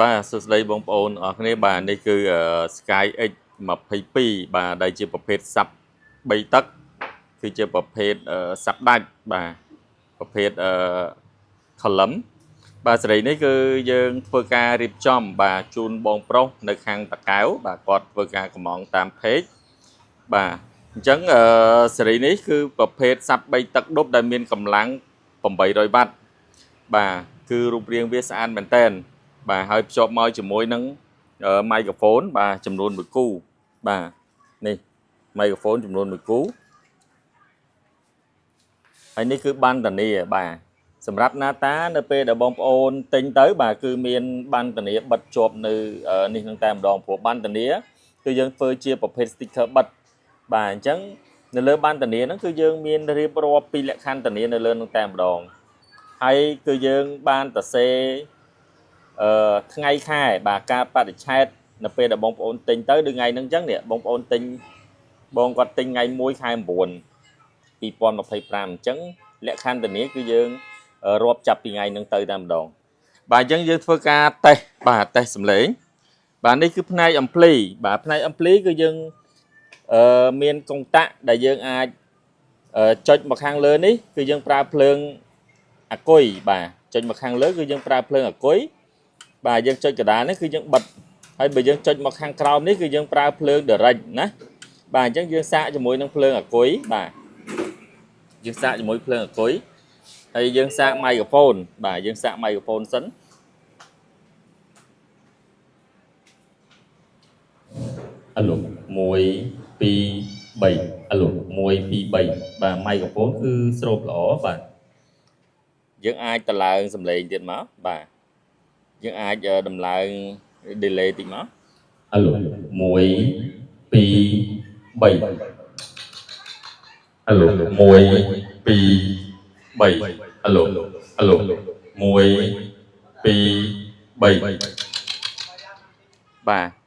បាទសួស្តីបងប្អូនអរគ្នាបាទនេះគឺ Sky X 22បាទដែលជាប្រភេទ sub 3ទឹកគឺជាប្រភេទ sub ដាច់បាទប្រភេទ column បាទសេរីនេះគឺយើងធ្វើការរៀបចំបាទជូនបងប្រុសនៅខាងតាកែវបាទគាត់ធ្វើការកម្មង់តាម page បាទអញ្ចឹងសេរីនេះគឺប្រភេទ sub 3ទឹកដប់ដែលមានកម្លាំង800វ៉ាត់បាទគឺរូបរាងវាស្អាតមែនតើបាទហើយភ្ជាប់មកជាមួយនឹងមីក្រូហ្វូនបាទចំនួន1គូបាទនេះមីក្រូហ្វូនចំនួន1គូហើយនេះគឺបានតានីបាទសម្រាប់ Nata នៅពេលដែលបងប្អូនទិញទៅបាទគឺមានបានតានីបិទជាប់នៅនេះនឹងតែម្ដងព្រោះបានតានីគឺយើងធ្វើជាប្រភេទ sticker បិទបាទអញ្ចឹងនៅលើបានតានីហ្នឹងគឺយើងមានរៀបរាប់ពីលក្ខខណ្ឌតានីនៅលើនឹងតែម្ដងហើយគឺយើងបានតសេថ្ងៃខែបាទការបរិច្ឆេទនៅពេលដែលបងប្អូនទិញទៅដូចថ្ងៃហ្នឹងអញ្ចឹងនេះបងប្អូនទិញបងគាត់ទិញថ្ងៃ1ខែ9 2025អញ្ចឹងលក្ខខណ្ឌធានាគឺយើងរាប់ចាប់ពីថ្ងៃហ្នឹងទៅតែម្ដងបាទអញ្ចឹងយើងធ្វើការតេស្តបាទតេស្តសំឡេងបាទនេះគឺផ្នែកអំភ្លីបាទផ្នែកអំភ្លីគឺយើងមានកុងតាក់ដែលយើងអាចចុចមកខាងលើនេះគឺយើងប្រើភ្លើងអាគុយបាទចុចមកខាងលើគឺយើងប្រើភ្លើងអាគុយបាទយើងចុចកដាលនេះគឺយើងបិទហើយបើយើងចុចមកខាងក្រោមនេះគឺយើងប្រើភ្លើង direct ណាបាទអញ្ចឹងយើងសាកជាមួយនឹងភ្លើងអាគុយបាទយើងសាកជាមួយភ្លើងអាគុយហើយយើងសាកមីក្រូហ្វូនបាទយើងសាកមីក្រូហ្វូនសិនអាឡូ1 2 3អាឡូ1 2 3បាទមីក្រូហ្វូនគឺស្រូបល្អបាទយើងអាចតម្លើងសំឡេងទៀតមកបាទយើងអាចដំឡើង delay តិចមកអាឡូ1 2 3អាឡូ1 2 3អាឡូអាឡូ1 2 3បាទ។